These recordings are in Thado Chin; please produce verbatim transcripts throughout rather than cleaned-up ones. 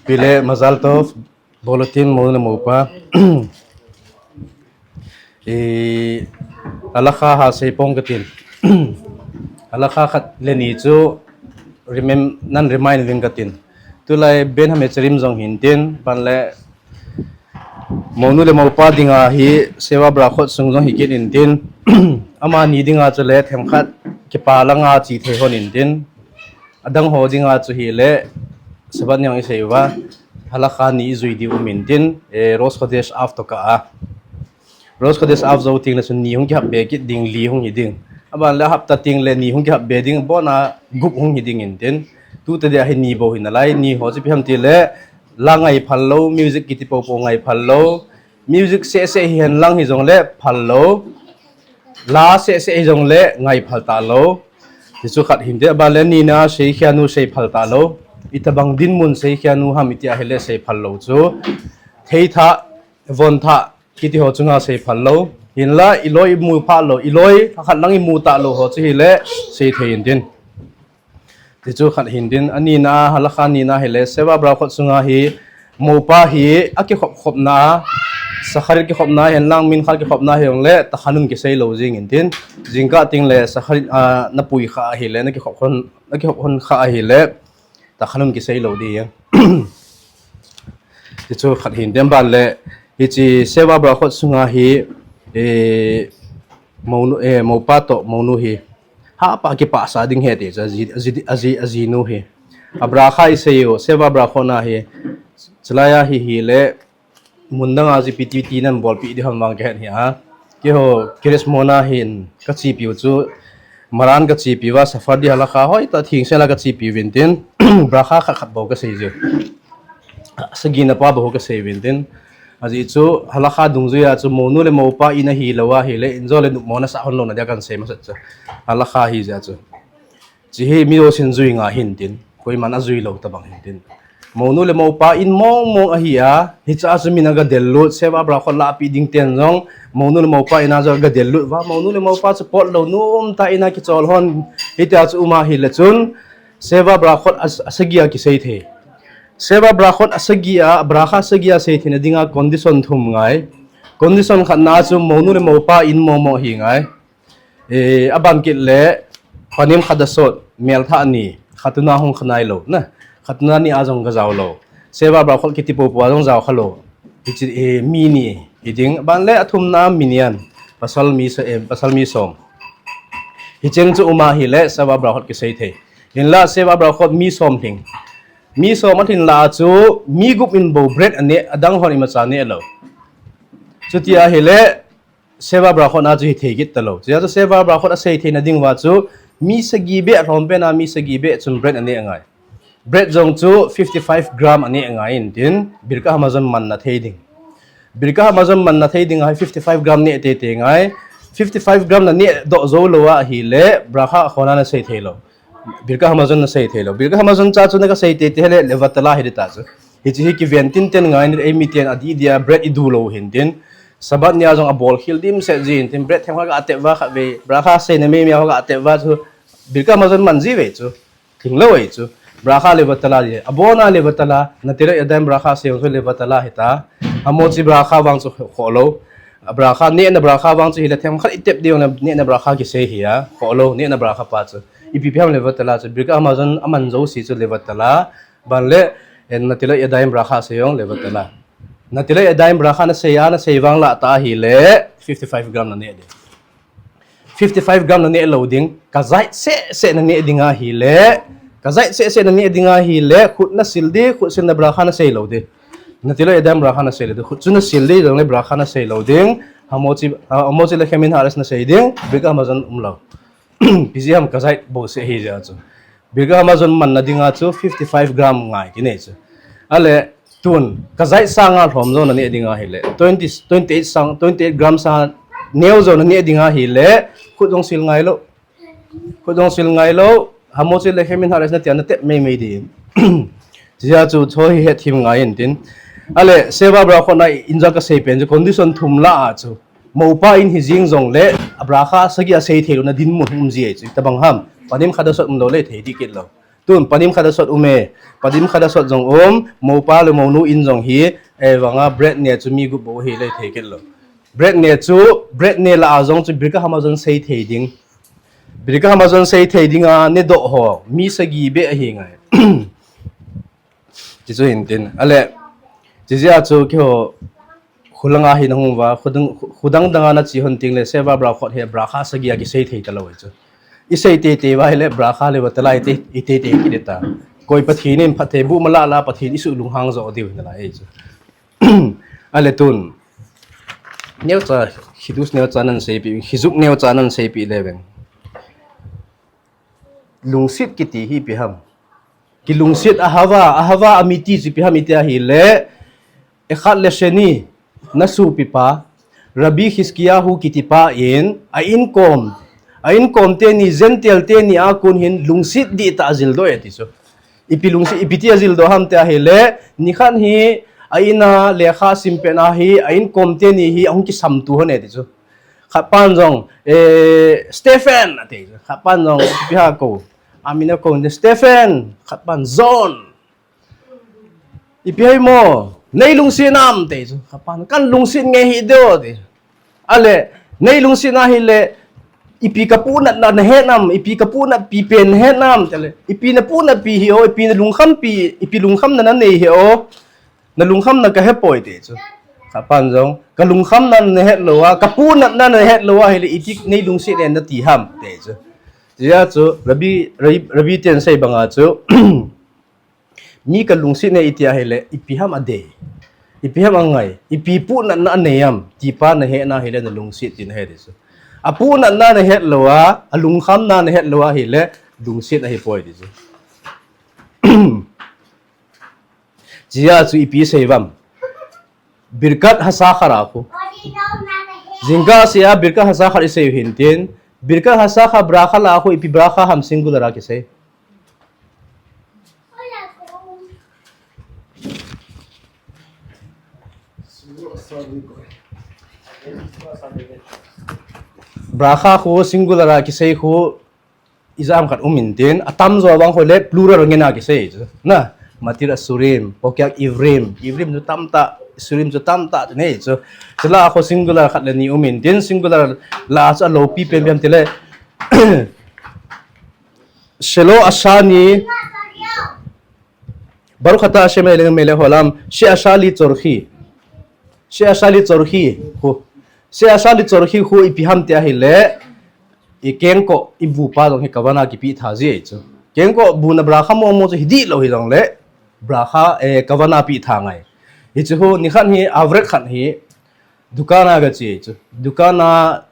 Pile Mazal Tov, Bolotin, monu le mopa. E, halakha ha seipong katin. Halakha khat le ni chu remem-, nan remind vin katin. Tulai Ben Hamecherim jong hintin, ban le monu le mopa dinga hi Seva Brachot sung jong hi kit intin. Amani dinga chu le themkhat kipa langa chi thei hon intin. Adang ho dinga chu hi le Sabbath niang i sei uva. Halakha ni i jui di um intin, e, Rosh Chodesh Av toh kah a. Rosh Chodesh Av jou ting le chun ni hung kihap be kit ding, li hung hi ding. Aban le hapta ting le ni hung kihap be ding, bona gup hung hi ding intin. Tuta dia hi ni bou hi nalai, ni ho chu ipi ham ti le, la ngai phal lou, music kiti popo ngai phal lou, music seh seh hi hen lang hi jong le phal lou, la seh seh hi jong le ngai phal ta lou. Ti chu khat hintin, aban le nina seikhia nu sei phal ta lou. Itabang dinmun seikhia nu ham iti a hi le sei phal lou chu. Theitha, vontha, kiti ho chunga sei phal lou. Hinla, i loi i mu phah lou, i loi, khat lang i mu ta lou ho chu hi le sei thei intin. Ti chu khat hintin, anina, halakha nina hi le, Seva Brachot sunga hi, mopa hi, akikhop khopna, Shacharit kikhopna, hen lang Mincha kikhopna hi jong le, Tachanun kisei lou jing intin, jingkah ting le, Shacharit, a, na pui kha hi le, na kikhop hon, na kikhop hon kha hi le, Tachanun kisei lou di. Ti chu khat hintin, ban le, hichi Seva Brachot sunga hi, e, monu, e, mopa toh monu hi. Hahpa kipah sa ding ahi ti chu, aji, aji, aji, ajinu hi. A bracha i sei u, Seva Brachot na hi. Chulai a hi hi le, mun dang a ji piti ti nan bolpi di ham vang kahet hi a. Keiho, Kiryas Shmona hin, kachepiu chu, Maran kachepiu va, Sephardi halakha hoitah thengsel a kachepiu vintin, bracha khat khat bou kasei jiu. Sagina pa bou kasei vintin. Ajeh chu, halakha dungjui a chu, monu le mopa in ahi lou a hi le, in jo le nopmo nasah hon lou na dia kansei masat chu. Halakha hi jeh chu. Chi hi mi jousen jui ngai hintin, koiman ajui lou tabang hintin. Monu le mopa in mong mong ahi a, hicha chu min aga del lut, Seva Brachot lahpi ding ten jong, monu le mopa in a jong aga del lut va, monu le mopa chu pot lou, nomtah in a kichol hon, hitia chu um a hi le chun, Seva Brachot a, asagi a kisei thei. Seva Brachot asagi a, bracha asagi a sei theina dinga condition thum ngai. Condition khatna chu monu le mopa in mong mong ahi ngai. E, aban kit le, Panim Chadashot, melthah ni, Khatuna hung kha nai lou, na. Khatuna ni a jong ga jao lou. Seva Brachot kiti popo a jong jao kha lou. Hichi, e, mi ni, hi ding, aban le athumna minyan, pasal mi so, e, pasal mi som. Hicheng chu um a hi le, Seva Brachot kisei thei. Hinla Seva Brachot mi som lhing. Mi som alhin la chu, mi gup in bou bread aneh, adang hon imacha neh lou. Chuti a hi le, Seva Brachot na chu hi thei kit ta lou. Chuti a chu Seva Brachot asei theina ding uva chu, mi sagi beh, alhom pen a mi sagi beh chun bread aneh ngai. Bread jong chu fifty five gram aneh ngai intin, Birkat Hamazon manna thei ding. Birkat Hamazon manna thei ding a hi fifty five gram neh tei tei ngai. Fifty five gram naneh doh jou lou a hi le, bracha akhona nasei thei lou. Birkat Hamazon nasei thei lou. Birkat Hamazon cha chu naga sei tei tei le, levatala hi di ta chu. Hichi hi kiven tin ten ngai ni, eimi ten adih dia bread i du lou hintin. Sabbath nia jong abol khel dimset ji hintin, bread themkhat ga tep uva khatvei. Bracha seina meimei a ga tep uva chu. Birkat Hamazon man ji ve chu. Thing lou ve chu. Bracha levatala di. Abona levatala. Netilat Yadayim bracha sei jong chu levatala hi ta. Hamotzi bracha vang chu khoh lou. Bracha, nehna bracha vang chu hi le themkhat i tep di jong le nehna bracha kisei hi a. Khoh lou, nehna bracha pa chu. Ipi pi ham levatala chu. Birkat Hamazon aman jouse chu levatala. Ban le, e, Netilat Yadayim bracha sei jong levatala. Netilat Yadayim bracha nasei a, nasei vang lah ta hi le, fifty five gram naneh ding. Fifty five gram naneh lou ding, kazait seh seh naneh ding a hi le, kazait seh seh naneh ding a hi le, khut nasil di, khut silna bracha nasei lou di. Netilat Yadayim bracha nasei lou di, khut chu nasil di, jong le bracha nasei lou ding, Hamotzi, ha, Hamotzi Lechem Min Haaretz nasei ding, Birkat Hamazon um lou. Pi ji ham kazait bou seh hi jeh chu. Birkat Hamazon manna ding a chu fifty five gram ngai kinei chu. Ale, tun, kazait sang a lhom jo naneh ding a hi le. Twenty, twenty eight sang, twenty eight gram sang neo jo naneh ding a hi le. Khut jong sil ngai lou. Khut jong sil ngai lou. Hamotzi Lechem Min Haaretz nati a natep meimei di. Jeh chu chu hi hethem ngai intin. Ale, Seva Brachot na in jong kasei pen chu condition thum lah a chu. Mopa in hi jing jong le, a bracha sagi a sei thei louna dinmun um ji e chu, tabang ham. Panim Chadashot um lou le thei di kit lou. Tun, panim khadasot um e. Panim khadasot jong um, moupa le mounu in jong hi, eh, vanga bread ne chu mi gup bou hi lei thei kit lou. Bread ne chu, bread ne la a jong chu Birkat Hamazon sei thei ding. Birkat Hamazon sei thei ding a, ne doh ho, mi sagi beh ahi ngai. Ti chu hin tin. Ale, ti jia chu keiho, Khulanga hi nahung uva, khudang, khudang danga nache hon tengle, Sheva Brachot hi bracha sagi a kisei thei talou chu. I sei teitei uva hile, bracha le vatala i tei, i teitei kit ta. Koi Pathen in phattheiboh mala la, Pathen i suh lunghang jo diu hinalai chu. Ale tun. Neocha, Chiddush neocha nan seipi, Chizuk neocha nan seipi le veng. Lungset kiti hi ipi ham. Kilungset ahava, ahava amiti chu ipi ham iti ahile, Echad Lesheni, nasopipa, Rabbi Chizkiyahu kitipa in, a inkom, a inkom teni, Gentile teni a kon hin lungset dihtah a jildoh e ti chu. Ipi lungset, ipi ti a jildoh ham ti ahile, nikhat hi, a in a lekha simpehna hi, a inkom teni hi, ahung kisamtu hon e ti chu. Khat pan jong, eh, Stephen, ati. Khat pan jong, ipi ham kou. Amin a kou, Stephen, khat pan John. Ipi ham mo, nei lungset nam, ti. Khat pan, kan lungset nge hi deo, ti. Ale, nei lungset na hile, ipi kapunatna nahet nam, ipi kapunat pipen nahet nam, ti le. Ipi napunat pi hi o, ipi nalungkham pi, ipi lungkhamna nanei hi o. Nalungkhamna kahepoi ti chu. Khat pan jong, kalungkhamna nahet lou a, kapunatna nahet lou a, hile iti nei lungset ne nati ham ti chu. Tia chu, Rabbi, Rabbi, Rabbi ten sei banga chu, mi kalungset ne iti ahile, ipi ham adei. Ipi ham angai, ipi punatna anei ham, tipa nahet na hile nalungset ti nahe ti chu. Apunatna nahet lou a, alungkhamna nahet lou a hile, lungset ahipoi ti chu. Tia chu ipi sei vam. Birkat Hasachar a khu. Jingkah sea Birkat Hasachar isei u hin tin. Birkat Hasachar bracha la a khu ipi bracha ham singular a kisei. Bracha khu singular a kisei khu Ijat ham khat um in tin, atamjo vang khu le plural ngen a kisei chu. Na, Matir Asurim, Pokiak Ivrim, Ivrim chu tamtah, Asurim chu tamtah chu nei chu. Chula khu singular khat le ni um in tin, singular la chu aloupi pen bem ti le. Shelo Ashani, Baruch ata Hashem Eloheinu melech haolam, she'asha li tzorchi. She'asha li tzorchi khu. She'asha li tzorchi khu ipi ham ti ahile, i kengkoh, i bu pa jong hi kavana kipi tha ji chu. Kengkoh bu na bracha mo mo chu hi dihlou hi jongle, bracha, eh, kavana pi tha ngai. Hichu khu, nikhat hi, avrek khat hi, dukan a gache chu. Dukan a,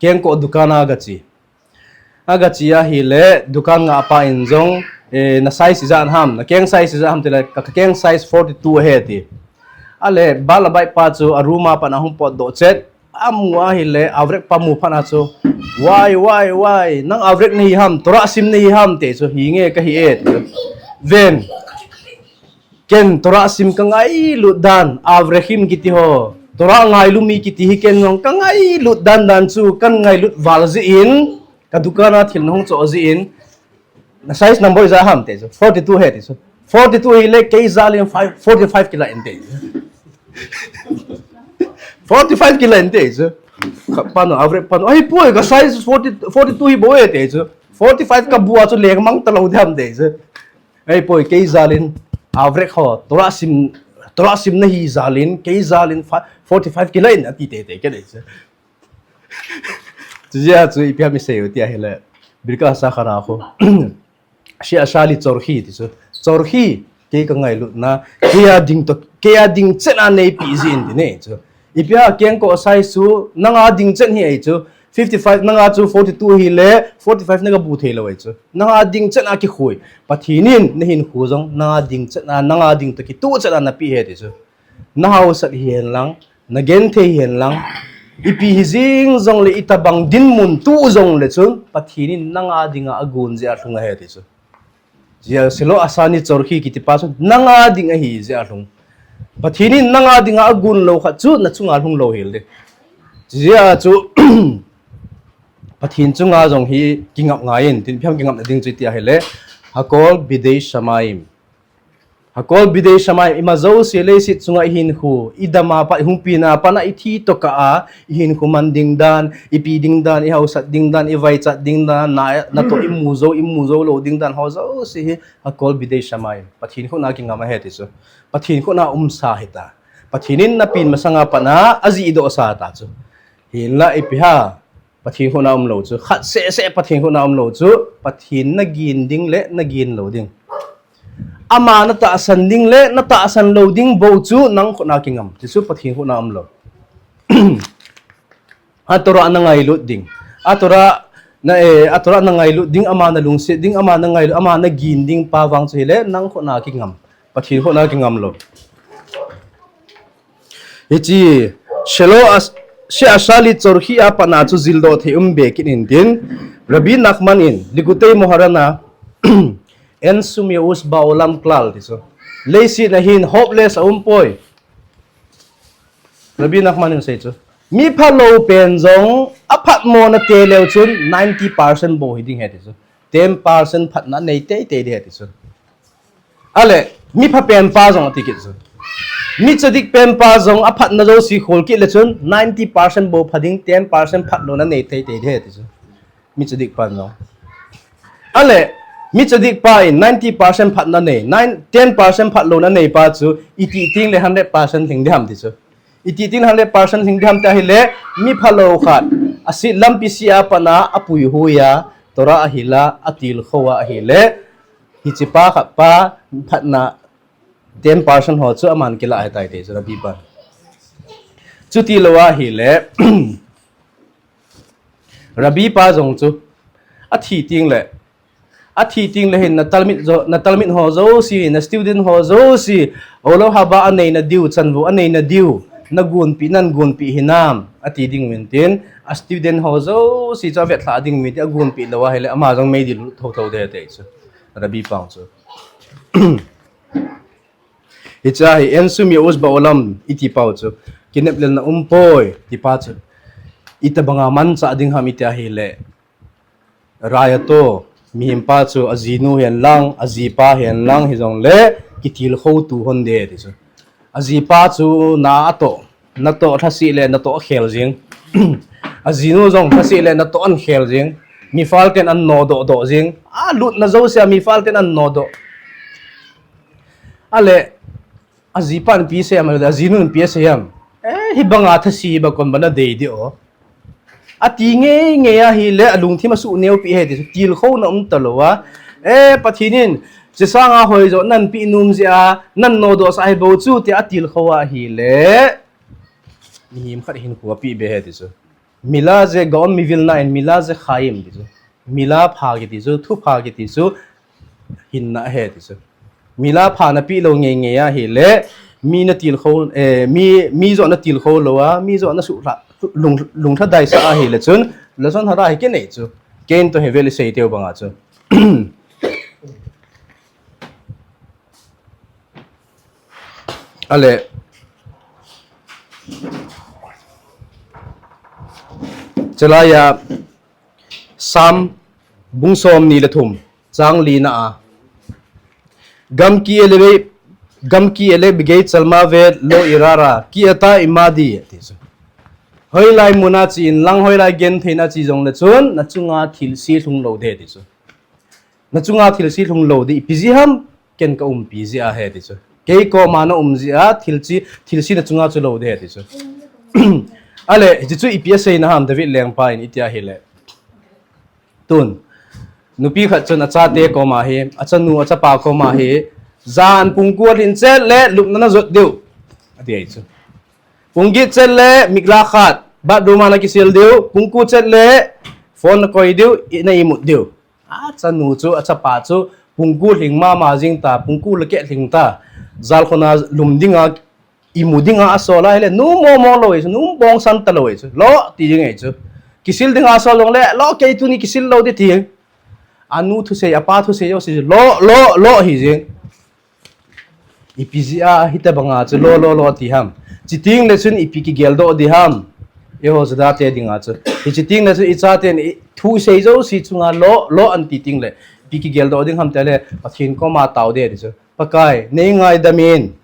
kengkoh dukan a gache. Agache ahile, dukan ngahpa in jong, eh, na size ijat ham, na keng size ijat ham tile, ka, ka keng size forty-two ahi ati. Ale, bal abai pa chu, a room a pat ahung potdoh chet, amu ahile, avrek pa mu phat a chu, wai, wai, wai, nang avrek nahi ham, Torah sim nahi ham, ti chu, hi nge kahi e, ti chu. Ven. Ken Torah sim kangailut dan, Avrechim kiti ho. Torah ngailu mi kiti hi ken jong kangailut dan dan chu, kangailut val jeh in, ka dukan a thil nahung choh jeh in, na size number ijat ham ti chu, forty-two ahi ti chu. Forty-two hile kei jal in five, forty-five kila in ti. Forty-five kila in ti chu. Ka panu, average panu. Ahipoi, ka size forty, forty-two hi bou e ti chu. Forty-five ka bu a chu lengmang talou diham ti chu. Ahipoi, kei jal in, average ho, Torah sim, Torah sim nahi jal in, kei jal in fa-, forty-five kila in ati teitei kei ti chu. Chujeh a chu ipi ham isei u ti ahile, Birkat Hasachar a khu. She'asha li tzorchi ti chu. Tzorchi, kei kangailutna, kei a ding toh, kei a ding chet a neipi jin ti nei chu. Ipi a kengkoh size chu, nanga ding chet hi ahi chu. Fifty-five, nanga chu forty-two hile, forty-five na kabu theilou ahi chu. Nanga ding chet a kikhui. Pathen in, nahinkho jong, nanga ding chet a, nanga ding toh kituh chet a napeh e ti chu. Nahaosat hihen lang, nagenthei hihen lang, ipi hijing jongle itobang dinmun tu jongle chun, Pathen in nanga dinga agon jeh a lhung ahi ti chu. Jia silo asani chorkhi kiti pa chun, nanga ding ahi jeh a lhung. Pathen in nanga dinga agon lou khat chu, nachunga lhung lou hel ding. Jia chu, Pathen chunga jong hi kingap ngai in, tin ipi ham kingapna ding chu iti ahile, Hakol bidei shamayim. Hakol bidei shamayim, ima jouse leiset chunga ihinkho, idam a pat, ihung pina pat a, ithi toh kah a, ihinkho man ding dan, ipi ding dan, ihaosat ding dan, ivaichat ding dan, na, natoh imu jou, imu jou lou ding dan, ho jouse hi, hakol bidei shamayim. Pathen khut a kingam ahi ti chu. Pathen khut a umsa hita. Pathen in napin masanga pat a, ajihdoh sa ta chu. Hinla ipi ham. Pathen khut a umlou chu. Khat seh seh Pathen khut a umlou chu. Pathen nagin ding le nagin lou ding. Ama natahsan ding le natahsan lou ding bou chu nang khut a kingam. Ti chu Pathen khut a umlou. A Torah nangailut ding. A Torah na, eh, a Torah nangailut ding, ama nalungset ding, ama nangailut, ama nagin ding pa vang chu hile nang khut a kingam. Pathen khut a kingam lou. Hiche, shelo as-, she asha li chorhi a pat a chu jildoh thei um be kit in tin, Rabbi Nachman in, Likutei Moharan a, אין שום ייאוש בעולם כלל, ti chu. Leiset a hin hopeless aum poi. Rabbi Nachman in asei chu. Mi phalou pen jong, aphatmo na te leu chun, ninety percent bou hi ding ahi ti chu. Ten percent phatna nei teitei ding ahi ti chu. Ale, mi pha pen pa jong ati kit chu. Mi tzadik pen pa jong aphatna jouse khol kit le chun ninety percent bou pha ding, ten percent phatlouna nei teitei ding ahi ti chu. Mi tzadik pa jong. Ale, mi tzadik pa in ninety percent phatna nei, nine, ten percent phatlouna nei pa chu, iti teng le hundred percent lhing ding ham ti chu. Iti teng le hundred percent lhing ding ham ti ahile, mi phalou khat, aset lampi seh a pat a, apuihui a, Torah ahil a, atilkhou a ahile, hiche pa khat pa, phatna ten percent ho chu aman kilah ahitai ti chu, Rabbi pa. Chuti lou ahile, Rabbi pa jong chu, athi teng le, athi teng le hin na talmid jo-, na talmid ho jouse, na student ho jouse, olou haba anei na diu, chanvou anei na diu, nagonpeh, nagonpeh hinam, ati ding uvin tin, a student ho jouse chu avetlhah ding uvin tin, agonpeh lou ahile, ama jong meidil lut thotho ding ahi ti chu. Rabbi pa chu. Hiche hi אין שום ייאוש בעולם iti pau chu. Kinepna um poi, ti pa chu. Itobang a manchah ding ham iti ahile. Rai a to, mihem pa chu ajinu hen lang, ajipa hen lang, hijongle, kitilkhou tu hon ding ti chu. Ajipa chu na atoh, natoh lhaseh le, natoh akhel jing. Ajinu jong lhaseh le, natoh akhel jing. Mifal ten anodoh doh jing. Alutna jouse a mifal ten anodoh. Ale, ajipa in ipi asei ham, ajinu in ipi asei ham. Eh, hibanga thase hi ba kon ba nadei ding o. Ati ngeingei ahile, alungthim asuh neopi ahi ti chu, tilkhouna um talou a. Eh, Pathen in, chesanga hoijo nanpeh nom jeh a, nanodoh sah ahi bou chu, tia atilkhou ahile. Mihem khat hinkho apeh be ahi ti chu. Milah ze Gaon Mivilna in milah ze חיים ti chu. Milah pha kiti chu, thupha kiti chu, hinna ahi ti chu. Milah pha napeh lou ngeingei ahile, mi natilkhou, eh, mi, mi joh natilkhou lou a, mi joh nasuh lha, lung, lungthim daisah ahile chun, lashon hara hi kinei chu. Kein toh Hevel isei teu banga chu. Ale. Chelai a Sam bung somni le thum, chang lina a. Gam ki ele, gam ki ele bigei chalma ve lo irara, ki ata imadi, ti chu. Hoilai muna che in lang, hoilai gentheina che jongle chun, nachunga thilse lhung lou ding ti chu. Nachunga thilse lhung lou ding, ipi jeh ham, ken kaumpi jeh ahi ti chu. Kei koma naum jeh a, thilse, thilse nachunga chu lou ding ti chu. Ale, hiche chu ipi aseina ham David lengpa in iti ahile. Tun, nupi khat chun achate koma hi, achanu, achapa koma hi, jan pung ko alhin chet le, lupna najot diu. Ati ahi chu. Pung get chet le, mikla khat, bathroom a nakisil diu, pung ko chet le, phone nakoi diu, i, na imut diu. Achanu chu, achapa chu, pung ko lhing mama jing ta, pung ko le keh lhing ta. Jalkhun a lum dinga, imu dinga asol ahile, nu momo lou ahi chu, nu bongsan talou ahi chu, lo ti ding ahi chu. Kisil dinga asol jongle, lo kei tuni kisil lou ding ti. Anu thusei, apa thusei jouse chu, lo, lo, lo hi jing. Ipi jeh a hitobanga chu lo, lo, lo ti ham. Chuteng le chun ipi kigeldoh ding ham. Eiho Juda te dinga chu. Hiche teng le chun ichaten i thusei jouse chunga lo, lo anti teng le. Ipi kigeldoh ding ham tia le, Pathen koma tao ding ti chu. Pakai, nei ngaidam in.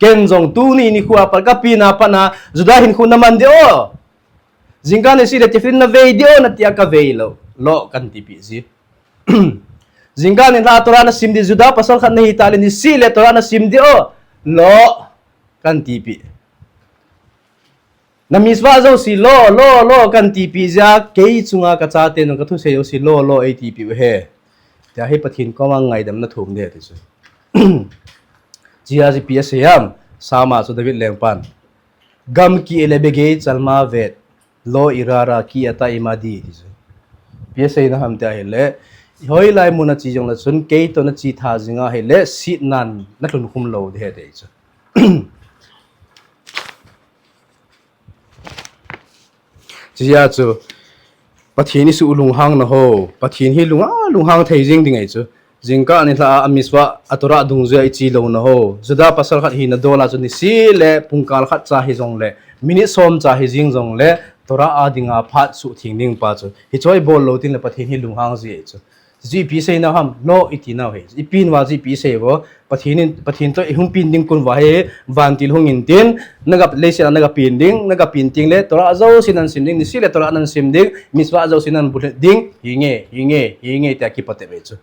Ken jong tuni nikho a pat ka pina pat na, Juda hinkho na man ding o. Jingkah nise le tiffin na vei ding o, na tia ka vei lou. Lo kan tipi ji. Jingkah nilhah Torah na sim ding, Juda pasal khat na hita le nise le Torah na sim ding o. Lo kan tipi. Na mitzvah jouse lo, lo, lo kan tipi jia, kei chunga ka chate nung ka thusei jouse lo, lo ei tipi u he. Tia hi Pathen koma ngaidam na thum ding ti chu. Chia ji ipi asei ham, Psalm a chu David lengpan. Gam ki ele begei chalma vet, lo irara ki ata imadi ti chu. Ipi asei na ham tia hile, hoilai mun a chi jong le chun, kei toh na chi tha jinga hile, sitnan na lhun khum lou ding he ti chu. Chia chu, Pathen isuh lunghang na ho, Pathen hi lunga, lunghang thei jing ding ahi chu. Jingkah nilhah a mitzvah a Torah dungjuia i chi lou na ho. Juda pasal khat hina dol a chu nise le pungkal khat cha hi jong le, minute som cha hi jing jong le, Torah a dinga phat suhtheng ding pa chu. Hichu i bol lou tin le Pathen hi lunghang ji ahi chu. Ji ipi sei na ham, lo i ti nau hi. I pin uva ji ipi sei uvo. Pathen in, Pathen toh i hung pin ding kun uva hi, vantil hung in tin, na ga leiset a na ga pin ding, na ga pin ting le, Torah jouse nan sim ding, nise le Torah nan sim ding, mitzvah jouse nan bulhet ding, hi nge, hi nge, hi nge, tia kipat e ve chu.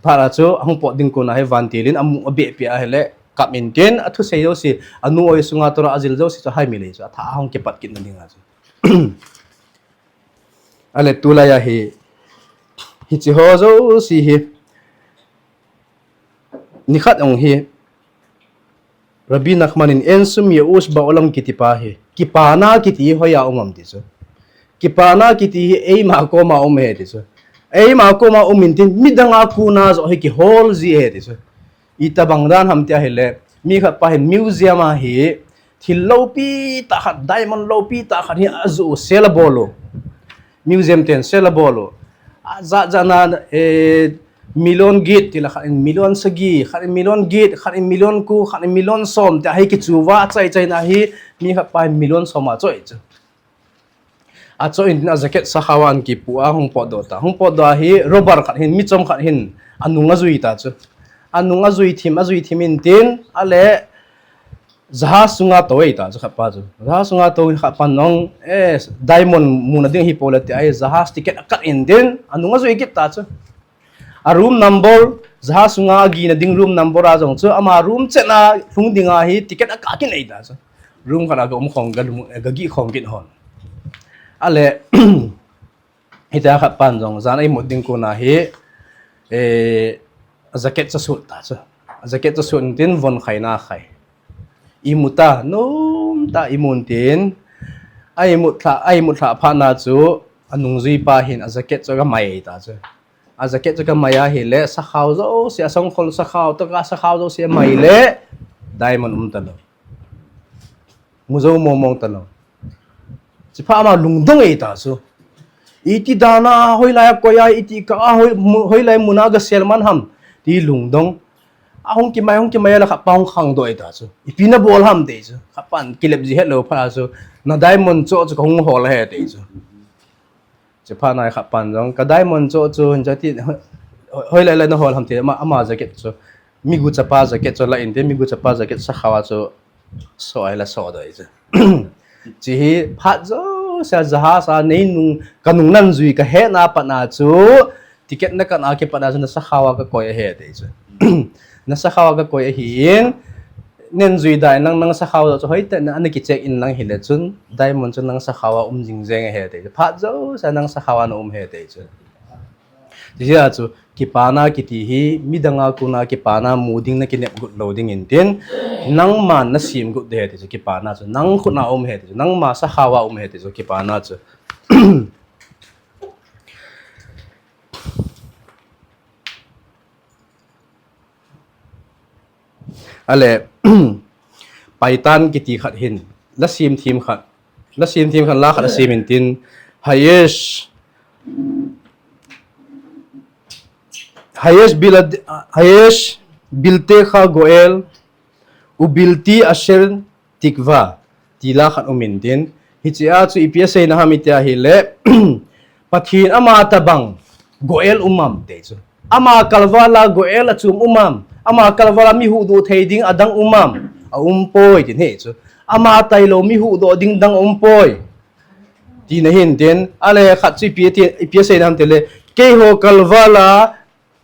Phat a chu, a hung pot ding kun a hi vantil in, a mu a beh pia hi le, kap in tin, a thusei jouse, a nu oi sunga Torah a jil jouse chu, hai mi le chu, a tha a hung kipat kit na ding a chu. Ale tulai a hi, hichi ho jouse hi, nikhat ong hi, Rabbi Nachman in אין שום ייאוש בעולם kiti pa hi. Kipana kiti hi hoiya um am ti chu. Kipana kiti hi eima koma um ahi ti chu. Eima koma um in tin midang a kona joh hi kihol ji ahi ti chu. Itobang dan ham tia hile. Mi khat pa hin museum a hi thil loupi tah khat, diamond loupi tah khat hi ajoh u sell abol u. Museum ten sell abol u. Ajat jat na, eh, million get, ti la khat in million sagi, khat in million get, khat in million ko, khat in million som, tia hi kichu uva, achai chai na hi, mi khat pa in million som achoh chu. Achoh in tin a jacket sakhao a ana kipu a hung potdoh ta. Hung potdoh a hi, robber khat hin, mi chom khat hin, anung ajui ta chu. Anung ajui thim, ajui thim in tin, ale, jahaz sunga tou ahi ta chu khat pa chu. Jahaz sunga tou in khat pan jong, eh, diamond muna ding hi pole tia hi jahaz ticket akat in tin, anung ajui kit ta chu. A room number, jahaz sunga agina ding room number a jong chu, ama room chet a lhung dinga hi ticket akah kit ahi ta chu. Room khat a ga um khom, ga lum, ga gih khom kit hon. Ale, Hitia khat pan jong, jan a imut ding kon a hi, eh, jacket chu asut ta chu. Jacket chu asut in tin von khaina akhai. Imut a, nom tah a imut in tin, a imut lhah, a imut lhah phat na chu, anungjui pa hin a jacket chu aga mai ta chu. A jacket chu aga mai a hile, sakhao jouse, asongkhol sakhao, toh ka sakhao jouse amai le, diamond um talou. Mu jou mong mong talou. Chuphat ama lungdong ahi ta chu. Iti dan a, hoilai a koi a, iti kah a, hoi, mu, hoilai mun a ga sell man ham. Ti lungdong. Ahung kimai, hung kimai a le khat pa hung khangdoh ahi ta chu. Ipi na bol ham ti chu. Khat pan kilep ji het lou phat a chu. Na diamond choh chu kahung hol ahi ti chu. Chuphat na khat pan jong, ka diamond choh chu, hin chu ti, hoi, hoilai lai na hol ham ti, ama, ama jacket chu. Migucha pa jacket chu la in tin, migucha pa jacket sakhao a chu, so ai la so doh ahi chu. Chi hi, phat jouse a jahaz a nei nung, ka nung nan jui ka hetna pat na chu, ticket na kat a kipat na chu na sakhao a ka koi ahi ti chu. Na sakhao a ka koi ahi in, Nen jui da in lang nang sakhao chu hoitah in ana kicheck in lang hile chun, diamond chu nang sakhao a um jing jeng ahi ti. Phat jouse a nang sakhao a na um ahi ti chu. Hijeh a chu, kipana kiti hi, midang a kon a kipana mu ding na kinep got lou ding in tin, nangman na sem got ding ahi ti chu, kipana chu, nang khut a um ahi ti chu, nangma sakhao a um ahi ti chu, kipana chu. Ale, Paitan kiti khat hin, la sem them khat, la sem them khat, la khat a sem in tin, Hayesh, Hayesh bilad, Hayesh biltecha goel, ubilti asher tikva, ti la khat um in tin, hiche a chu ipi asei na ham iti a hile, Pathen ama tabang goel um am ti chu. Ama kalvala goel a chum um am? Ama kalvala mi huhdoh thei ding adang um am? A um poi, tin hi chu. Ama tailou mi huhdoh ding dang a um poi, tina hin tin. Ale khat chu ipi ati, ipi asei nam tile, keiho kalvala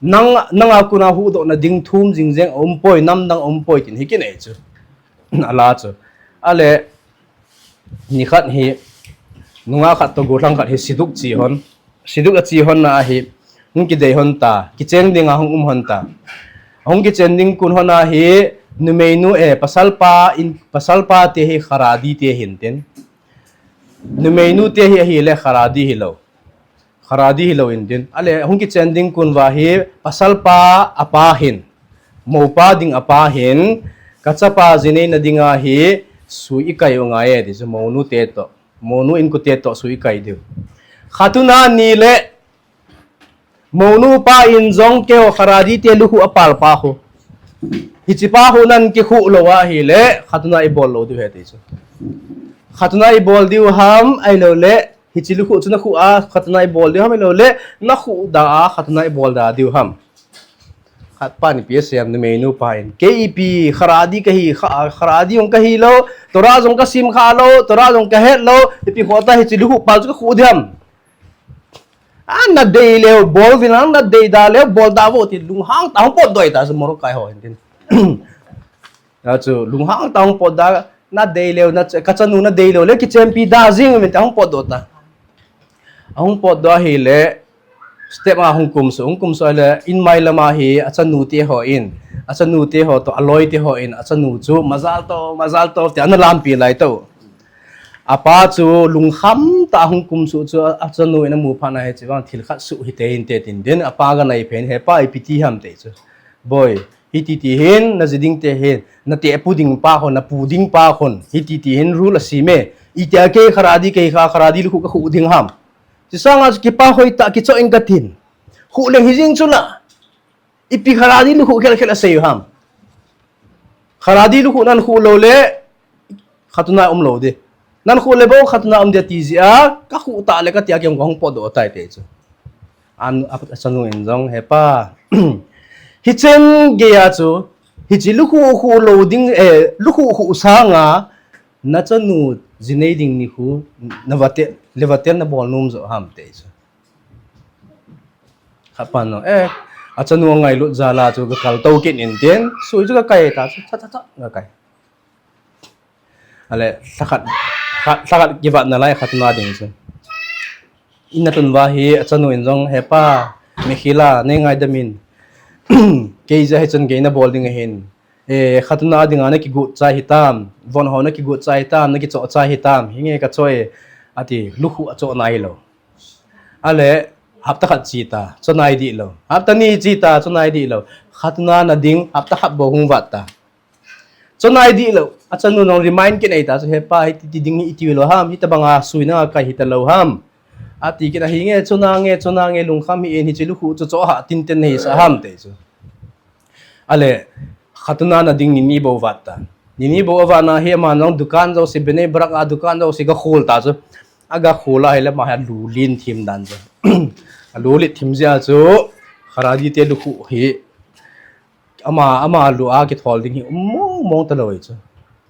nang, nanga kona huhdohna ding thum jing jeng a um poi, namdang a um poi, tin hi kinei chu. Ala chu. Ale, nikhat hi, nungah khat toh gollhang khat hi siduk chi hon. Siduk achi hon na ahi, hung kidei hon ta, kichen dinga hung um hon ta. Hung kichen ding kun hon ahi, numeinu, eh, pasalpa in, pasalpa te hi Haredi te hin tin. Numeinu te hi ahile Haredi hilou. Haredi hilou in tin. Ale, hung kichen ding kun uva hi, pasalpa apa hin, moupa ding apa hin, kachapa jinei na dinga hi, sui ikai u ngai e, ti chu mounu te toh. Mounu inkote toh sui ikai diu. Khatuna ni le, mounu pa in jong keiho Haredi te lukhuh apal pa khu. Hiche pa khu nan kikhuh lou ahile, khatuna ibol lou diu ahi ti chu. Khatuna ibol diu ham, ahilou le, hiche lukhuh chu nakhuh a, khatuna ibol diu ham, ahilou le, nakhuh da a, khatuna ibol da diu ham. Khat pan ipi asei am, numeinu pa in. Kei ipi, Haredi kahi, kha-, Haredi jong kahi lou, Torah jong kasim kha lou, Torah jong kahet lou, ipi khoh ta hiche lukhuh pal chu kakhuh diu ham. A, nadei leu, bol vin lang, nadei da leu, bol da vo, ti lunghang ta hung potdoh ta, chu Mordecai ho hin tin. A chu, lunghang ta hung potdoh, nadei leu, na, kachanu nadei leu, le kichenpi da jing, min ta hung potdoh ta. Ahung potdoh ahile, step a hung kumsuh, hung kumsuh ahile, in mai lama hi, achanu te ho in, achanu te ho toh, aloi te ho in, achanu chu, mazal tov, mazal tov, ti ana lampi lai tauh. Apa chu, lungkham ta hung kumsuh chu, achanu in amu phat na hiche vang thil khat suh hite inte tin tin, apa ganai phen, he pa ipi ti ham ti chu. Boi, hiti ti hin, naji ding te hin, nateh pu ding pa khun, napu ding pa khun, hiti ti hin rule asem e. Itia kei Haredi kei kha, Haredi lukhuh kakhuh ding ham. Chusanga chu kipa hoi ta kichoh ing katin. Khuh leng hijing chu la. Ipi Haredi lukhuh khel khel asei u ham. Haredi lukhuh nan khuh lou le, khatuna um lou di. Nan khuh le bou khatuna um di ati jeh a, kakhuh ta le katia kei jong kahung potdoh tai ti chu. An, a, achanu in jong, he pa. Hichen geiya chu, hiche lukhuh khuh lou ding, eh, lukhuh khuh sanga, nachanu jinei ding nikho, navatel, levatel nabol nom jo ham ti chu. Khat pan jong, eh, achanu angailut jal a chu gakal tou kit in tin, sui chu gakai ta chu, cha cha cha, gakai. Ale, lhakhat, lha-, lhakhat kivat nalai khatuna ding chu. In atun uva hi, achanu in jong, he pa, Mechila, nei ngaidam in. Kei jeh a hichun gei nabol ding ahin. Eh, khatuna dinga nakigot chai hitam, von ho nakigot chai hitam, nakichoh chai hitam, hinge kachoh e, ati, lukhuh achoh nai lou. Ale, hapta khat che ta, choh nai di lou. Hapta ni che ta, choh nai di lou. Khatuna na ding, hapta khat bou hung vat ta. Choh nai di lou. Achanu jong remind kit nei ta chu, he pa, hiti ti ding hi iti lou ham, hitabanga sui nakai hita lou ham. Ati kit a hinge, choh nange, choh nange, lungkham hih in hiche lukhuh chu choh hah tinten nahisah ham ti chu. Ale, khatuna na ding ni ni bou vat ta. Ni ni bou avat na hi aman jong dukan jouse, Bnei Brak a dukan jouse gakhol ta chu. Agakhol a ahile ama hi alu len thim dan chu. Alu len thim jeh a chu, Haredi te lukhuh hi. Ama, ama lu a kithol ding hi um mong mong talou hi chu.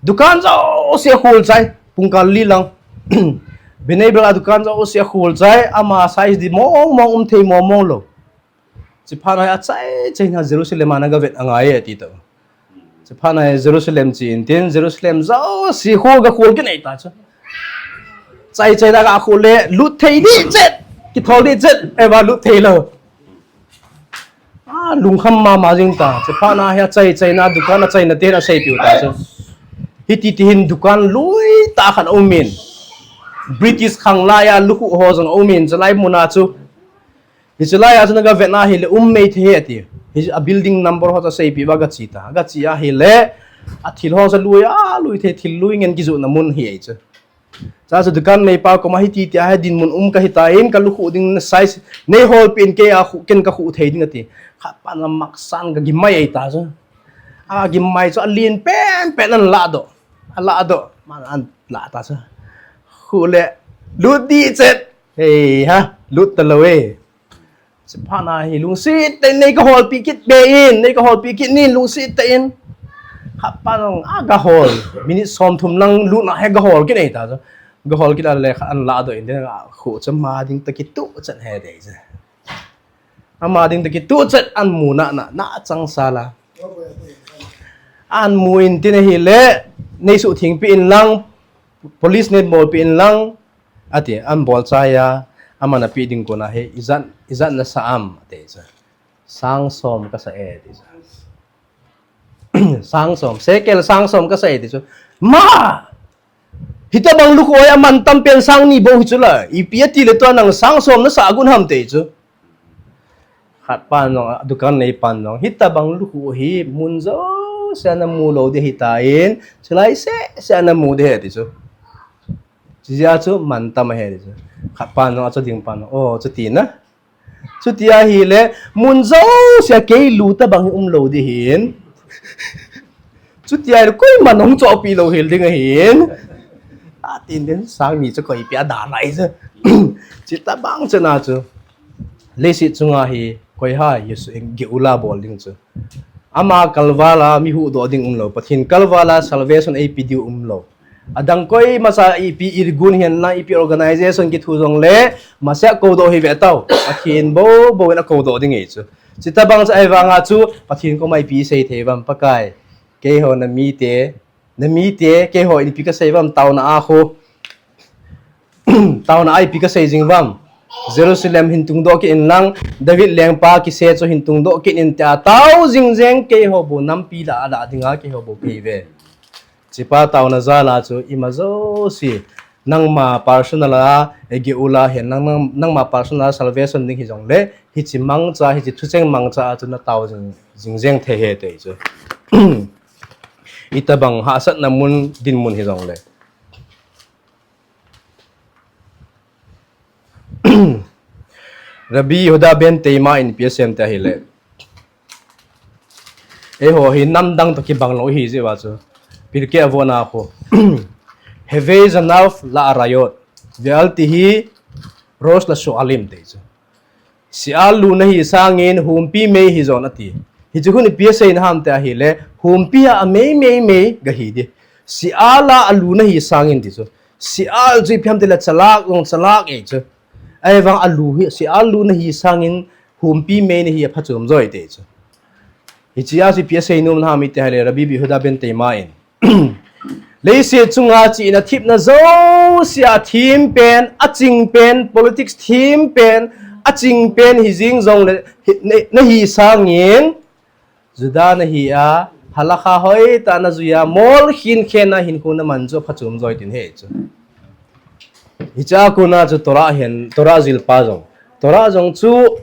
Dukan jouse akhol chai, pungkal li lang. Bnei Brak a dukan jouse akhol chai, ama size di mong mong um thei mong mong lou. Chuphat na hi achai chai na Jerusalem a na gavet angai e ti tauh. Chuphat na hi Jerusalem che in tin, Jerusalem jouse khu gakhol kit nei ta chu. Chai chai na gakhol le, lut thei di chet, kithol di chet, eva lut thei lou. A, lungkham mama jing ta. Chuphat na hi achai chai na, dukan achai na te hin asei piu ta chu. Hiti ti hin dukan lui ta khat aum in. British khang lai a lukhuh ho jong aum in, chulai mun a chu. Hiche lai a chu na gavet na hile um mai thei e ti. Hi a building number ho chu asei piu va gache ta. Gache ahile, athil ho chu alui a, lui thei thil lui ngen kijoh na mun hi e chu. Chua chu dukan neipa koma hiti ti a hi dinmun um kahi tan, kalukhuh ding size neihol peh in kei a khuh, ken kakhuh thei ding ati. Khat pan a maksan kagim mai ei ta chu. Agim mai chu alen pen pen alah doh. Alah doh. Aman alah ta chu. Khuh le. Lut di chet. Hei ha. Lut talou e. Chuphat na hi lungset tah in nei kaholpi kit be in, nei kaholpi kit in lungset tah in. Khat pa jong a kahol. Minute som thum lang lut na hi kahol kit nei ta chu. Kahol kit a le khat an ladoh in, den a khu chu ama ding toh kituh chan he dei chu. Ama ding toh kituh chan an mu na na, na chang sa la. An mu in tin ahile, nei suhtheng pi in lang, police nei bolpi in lang, ati, an bol chai a, aman api ding kona hi, ijat, ijat nasa am, ati chu. Sang som kasa e, ati chu. Sang som, shekel sang som kasa e, ati chu. Ma! Hitabang lukhuh a aman tam pen sang ni bou hi chu la. Ipi ati le tua nang sang som nasa agun ham ati chu. Khat pan jong, dukan nei pan jong. Hitabang lukhuh hi mun jouse a namu lou ding ahitan, chulai seh seh a namu ding ahi ati chu. Chujeh a chu man tam ahi ati chu. Khat pan jong, achu ding pan jong. O, chuti na. Chuti ahile, mun jouse a kei lu tabang hi um lou ding ahin. Chuti ahile, koiman hung chohpi lou hel ding ahin. Atin den, sang ni chu koi pia da lai chu. Chutabang chu na chu. Leiset chunga hi, koi ham, Jesu in Geula bol ding chu. Ama kalval a mi huhdoh ding um lou. Pathen kalval a salvation eipe diu um lou. Adang koima cha ipi Irgun hihen lang, ipi organization kithu jongle, masang koudoh hi ve tau. Pathen bou bou in akoudoh ding ahi chu. Chutabang chu ahivanga chu, Pathen koma ipi sei thei uvam, Pakai. Keiho na mite, na mite, keiho in ipi kasei uvam, taona a khu. Taona a ipi kasei jing uvam. Jerusalem hin tungdoh kit in lang, David lengpa kise chu hin tungdoh kit in tia tao jing jeng, keiho bou nampi lah a lah dinga keiho bou kahi uve. Chupa taona jal a chu ima jouse, nangma personal a, e Geula hihen lang, nang, nangma personal a salvation ding hijongle, hiche mangcha, hiche thucheng mangcha a chu na tao jing, jing jeng thei ahi ati chu. Itabang hahsatna mun, dinmun hijongle. Rabbi Yehuda ben Teima in ipi asei em tia ahile. Eiho hi namdang toh kibang lou ihi jeh uva chu. Pirkei Avot a khu. Heve zanav la'arayot. Ve'al tihi rosh lasha'alim ati chu. Sial luna hi sangin humpi mei hi jon ati. Hiche khun ipi aseina ham tia ahile, humpi a amei mei mei gahi ding. Sial a aluna hi sangin ti chu. Sial chu ipi ham tile chalak jong chalak e chu. Ahivang alu hi, sial luna hi sangin humpi meina hi aphachom joi ti chu. Hiche a chu ipi asei nom ham tia ahile Rabbi Yehuda ben Teima in. Leiset chunga chihna thepna jouse a them pen, aching pen, politics them pen, aching pen hi jing jongle, hi, na, nahi sangin, Juda nahi a, halakha hoitah najui a, mol khin khen a hinkho naman chu aphachom joi tin ahi chu. Hiche a kona chu Torah hihen, Torah jilpa jong. Torah jong chu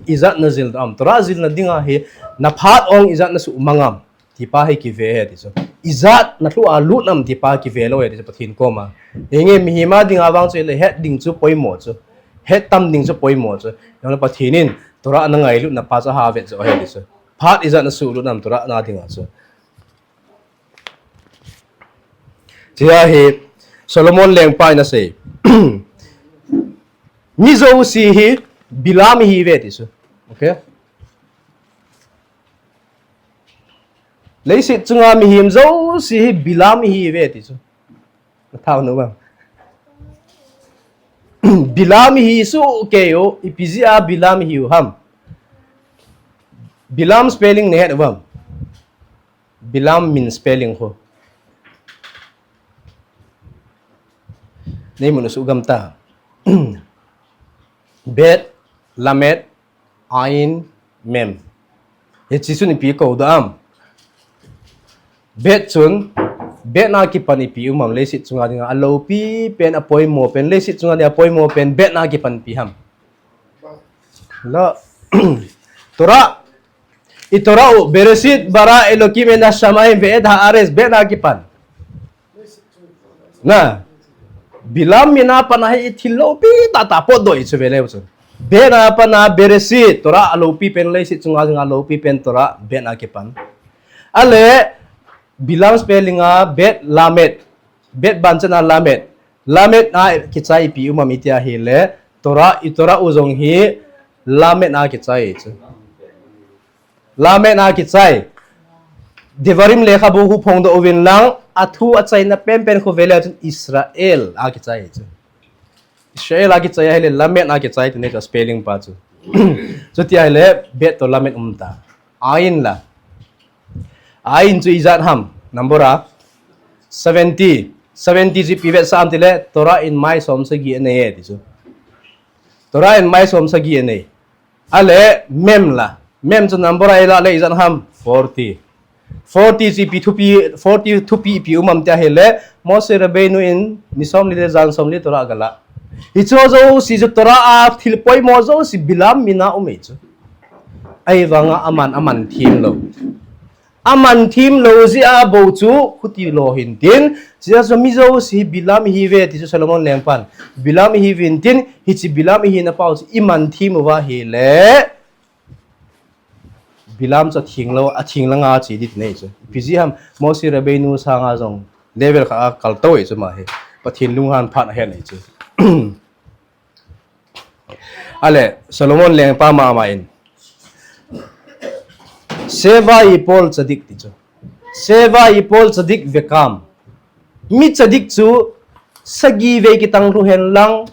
ijat najil am, Torah jilna dinga hi, naphat ong ijat nasuhmang am. Tipa hi kive ahi ti chu. Ijat nalhu a lut nam tipa kive lou ahi ti chu Pathen koma. Hinge mihem a dinga vang chu le het ding chu poimo chu. Het tam ding chu poimo chu. Jongle Pathen in Torah nangailut napa chu ahavet jo ahi ti chu. Phat ijat nasuhlut nam Torah na dinga chu. Hiche a hi Solomon lengpa in asei. Mi jouse hi Bilam ihiuve ti chu. Okay? Leiset chunga mihem jouse hi Bilam ihiuve ti chu. Nathau nom am? Bilam ihi soh kei u, ipi jeh a Bilam ihiu ham? Bilam spelling nahet uvam? Bilam min spelling khu. Neimu nasuh gam ta. Bet, Lamed, Ain, Mem. Hiche chun ipi koudoh am? Bet chun, Bet na kipan ipi um am leiset chunga dinga, aloupi pen, apoimo pen, leiset chunga dinga apoimo pen, Bet na kipan ipi ham? Lo. Torah. I Torah u, Bereshit bara Elokim et hashamayim ve'et ha'aretz, Bet na kipan. Na, Bilam min a pat a hi thil loupi tah tah potdoh chu vele u chun. Bet na pat a Bereshit, Torah aloupi pen, leiset chunga dinga aloupi pen Torah, Bet na kipan. Ale, Bilam spelling a Bet Lamed, Bet ban chan a Lamed. Lamed a kichai ipi um am iti ahile, Torah, i Torah u jong hi, Lamed a kichai chu. Lamed a kichai. Devarim lekhabu khu phongdoh uvin lang, athu achaina penpen khu vele chun Israel a kichai chu. Israel a kichai ahile Lamed a kichai tuni ka spelling pa chu. Chuti ahile Bet to Lamed umta. Ain la. Ain chu ijat ham, number a. Seventy. Seventy chu ipi vetsah ham tile, Torah in mai som sagi anei e ti chu. Torah in mai som sagi anei. Ale, mem la. Mem chu number a ila le ijat ham, forty. Forty chu ipi thupi, forty thupi ipi um ham ti ahile, Moshe Rabbeinu in ni som li le jan som li Torah agala. Hichu jouse chu Torah a thil poimo jouse Bilam mina um e chu. Ahivanga aman, aman thim lou. Aman thim lou jeh a bou chu khuti lo hin tin, chujeh a chu mi jouse Bilam ihiuve ti chu Solomon lengpan. Bilam ihiuvin tin, hiche Bilam ihina pau chu iman thim uva ahile, Bilam chu athing lou, athing langa che ding ti nei chu. Ipi jeh ham, Moshe Rabbeinu sanga jong level khat a kal tou e chu ama hi. Pathen lunghan phat ahe nei chu. Ale, Solomon lengpa mama in. Seva yipol tzadik ti chu. Seva yipol tzadik vekam. Mi tzadik chu sagi vei kitang lhu hen lang,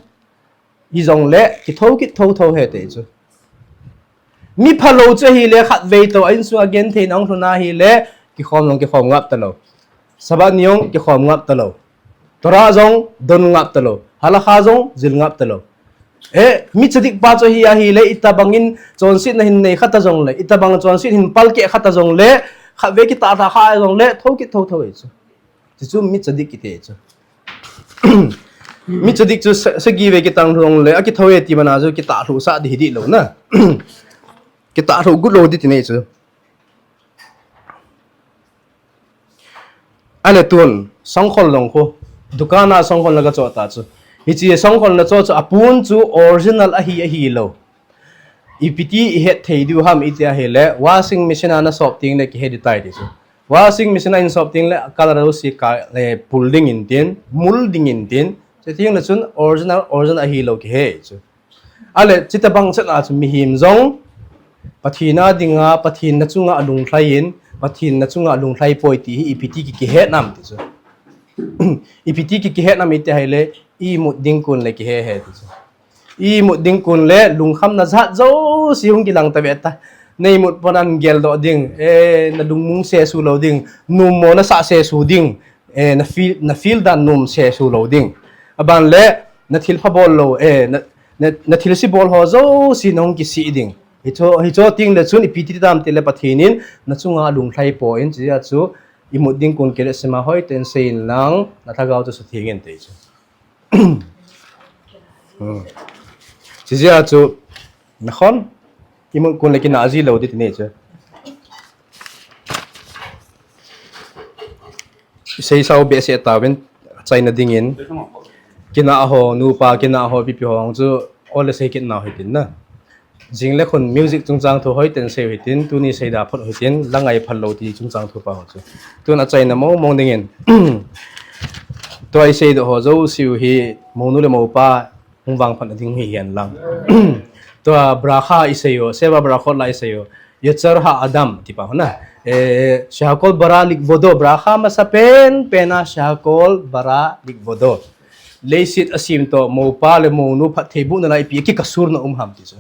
hijongle kitho kit thotho hite chu. Mi phalou chu ahile khatvei toh a insung a genthei na hung lhun ahile, kikhom jong kikhom ngap talou. Sabbath ni jong kikhom ngap talou. Torah jong don ngap talou. Halakha jong jil ngap talou. Eh, mi tzadik pa chu ahi ahile, itobang in chonsetna hin nei kha ta jongle, itobang chonset hin palkeh kha ta jongle, khatvei kitah lha kha jongle, tho kit thotho e chu. Chuchu mi tzadik kiti chu. Mi tzadik chu sa-, sagi vei kitang lhu jongle, akitho e ti mana chu kitah lhu sah ding hi dih lou na. Kitah lhu got lou ding ti nei chu. Ale tun, songkhol jong khu. Dukan a songkhol na kachoh ta chu. Hiche songkhol na choh chu apun chu original ahi, ahilou. Ipi ti ihet thei diu ham iti ahile, washing machine a nasop tengle kihe ding tai ti chu. Washing machine a insop tengle color jouse ka, eh, pul ding in tin, mul ding in tin. Chutengle chun original, original ahilou kihe chu. Ale, chutobang chet a chu mihem jong, Pathen a dinga, Pathen na chunga alunglhai in, Pathen na chunga alunglhai poi ti hi ipi ti ki, kihet nam ti chu. Ipi ti ki, kihet nam iti ahile, imut ding kon le kihe he ti chu. Imut ding kon le, lungkhamna jat jouse hung kilang ta ve ta. Neimut pon an geldoh ding, eh, na lungmong sesu lou ding, nommo nasah sesu ding, eh, na feel, na feel dan nom sesu lou ding. Aban le, na thilpha bol lou, eh, na, na, na thilse bol ho jouse na hung kisih ding. Hicho, hicho tengle chun ipi ti tam tile Pathen in, na chunga lunglhai poi in, chujeh a chu, imut ding kon kile sema hoiten sei in lang, na lhagao chu sutheng in ti chu. Hmm. Chujeh a chu, nakhon, imut kon le kinah ji lou ding ti nei chu. Seisao behseh tauvin, achaina dingin. Kinah ho, nupa kinah ho, ipi ipi ho chu, ole sei kit nau hitin na. Jing le khun music chungchang thu hoiten sei u hitin, tuni seida phot u hitin, la ngai phal lou ti chungchang thu pa ho chu. Tun achaina mong mong dingin. Tua isei doh ho jouse u hi, mounu le moupa, hung vangphat na ding hi hen lang. Tua bracha isei u, seva brachot la isei u. Yetzer ha'adam, ti pa ho na. Eh, שהכל ברא לכבודו, bracha masa penpen a שהכל ברא לכבודו. Leiset asem toh, moupa le mounu phattheibohna la ipi kikasur na um ham ti chu.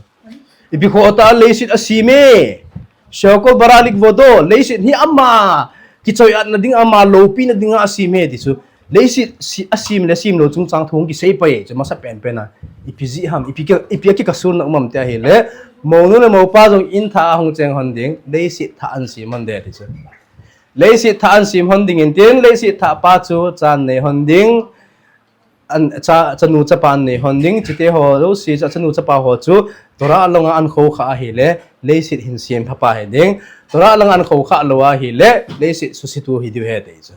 Ipi khoh tah a leiset asem e. שהכל ברא לכבודו, leiset hi ama kichoiatna ding, ama loupina dinga asem e ti chu. Leiset si-, asem le semlou chungchang thu hung kisei pai chu masa penpen a. Ipi jeh ham, ipi ki, ipi kikasur na um ham ti ahile. Mounu le moupa jong in thah a hung cheng hon ding, leiset thah a hin sem hon ding ti chu. Leiset thah a hin sem hon ding in tin, leiset thah pa chu cha nei hon ding. An, cha, chanu chapa nei hon ding, chute ho jouse, cha, chanu chapa ho chu, Torah langa ahin khoukhah ahile, leiset hin sem phapa hi ding. Torah langa ahin khoukhah lou ahile, leiset susetu hi diu ahi ti chu.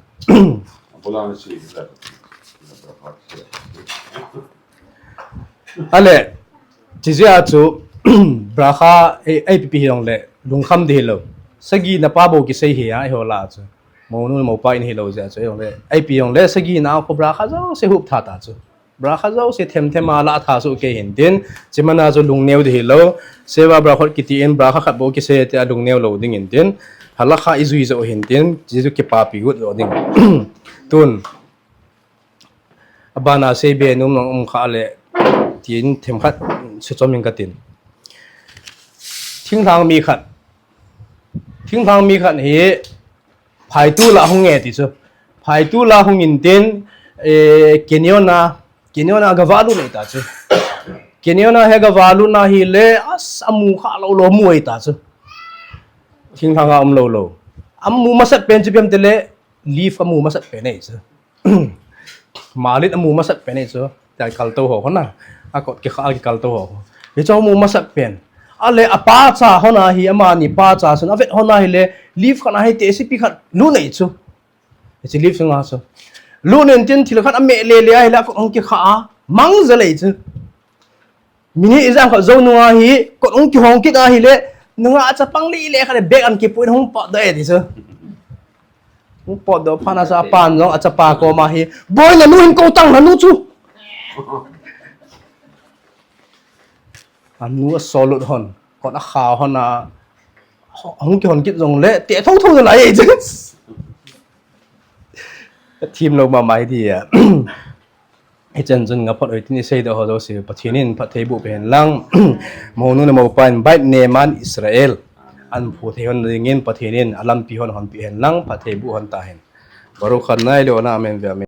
Ale, chujeh a chu, bracha, eh, ipi ipi hijongle, lungkham ding hilou. Sagi na pa bou kisei hi a, eiho lah a chu. Mounu moupa in hilou jeh a chu, eiho le. Ipi jongle, sagi na a khu bracha jouse hup tha ta chu. Bracha jouse themthem a la tha soh kei hin tin, chimana chu lungneo ding hilou. Seva Brachot kiti in bracha khat bou kisei tia lungneo lou ding in tin, halakha ijui jou hin tin, Jesu kipapi got jou ding. Tun, abana seibe nom nong um kha le, tin themkhat suchom in katin. Thinglhang mi khat. Thinglhang mi khat hi, phaitu la hung e ti chu. Phaitu la hung in tin, eh, canyon a, canyon a gavalut nei ta chu. Canyon a he gavalut na hile, as, amu kha lou lou mu ei ta chu. Thinglhang a um lou lou. Amu masat pen chu ipi ham tile, leaf amu masat pen ei chu. Malit amu masat pen ei chu. Tia kaltou ho hona. Akot kikha kikaltou ho. Hichu amu masat pen. Ale apa cha hona hi amani pa cha sun. Avet hona hile leaf khat a hi tesipi khat lut nei chu. Hichu leaf sunga chu. Lut nen tin thil khat ame le le ahile akot hung kikha a. Mang jel ei chu. Minute ijat khat jou nunga hi, kot hung kihong kit ahile, nunga chapang lile khat le bag an kipuin hung potdoh e ti chu. Hung potdoh phat na chu apan jong achapa koma hi, "Boi, nanu hin kou tang, nanu chu." Anu asolut hon, kot akha hon a, hung kihon kit jongle, te thou thou nalai e chu. Thim lou mama hi dia. Hichan chun ngaphot hoi tin isei doh ho jouse Pathen in phatthei boh peh hen lang. Mounu le mopa in bike neman Israel an phu thei hon dingin Pathen in alampi hon honpeh hen lang, phatthei boh hon tahen. Baruch Adonai le'olam amen ve'amen.